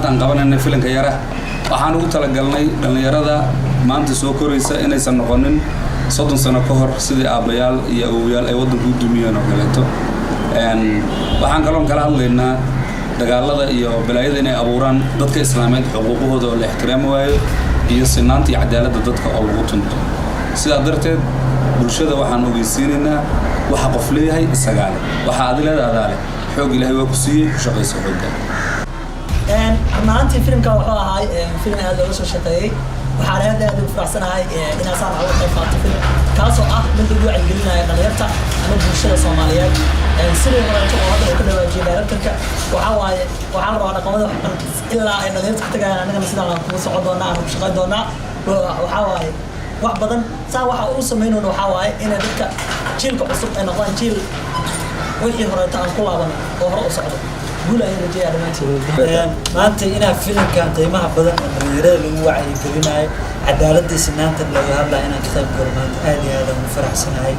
Maanta aan qabanayna filimka yara waxaan ugu talagalnay dhallinyarada maanta soo koraysa inaysan noqonin 30 sano ka hor sidii aabbayaal iyo awowayaal ay waddanka u dumiyeen oo kaleeto. Waxaan kaloon kala hadlaynaa dagaalada iyo balaayada inay abuuraan dadka islaameed, xuquuqahooda oo la ixtiraami waayo, iyo sinaanta iyo cadaaladda dadka oo lagu tunto. Sidaa darteed bulshada waxaan ogeysiinaynaa waxa qof leeyahay isagaa leh, waxa adi leeda adaa leh. Xoog Ilaahay waa ku siiyey, ku shaqayso xoogga. Run ahaantii filimka wuxuu ahaay filim aad looga soo shaqeeyey. Waxaan aad aad ugu faraxsanahay inaan saan uga qayb qaato filim kaasoo ah mid lagu wacyigelinayo dhalinyarta ama bulshada Soomaaliyeed. Sidii horeeto oo hadda uu ka dhawaajiyay directorka, waxaa waaye waxaa la rabaa dhaqamada wax ilaa ay dhalinyarta ka tagayaan. Annagana sidaan aan kugu socon doonaa, aan ku shaqayn doonaa. Waxaa waaye wax badan saa waxa uu sameynayno waxaa waaye inay dadka jiilka cusub ay noqdaan jiil wixii horeeto aan ku laabanay oo hore u socdo. Guul ayaan rajeeyaa dhammaantiin. Maanta inaa filimkan qiimaha badan oo dhalinyarada lagu wacyigelinayo cadaaladii sinaanta looga hadlaya inaan ka qayb galo maanta, aad iyo aad aan ugu faraxsanahay.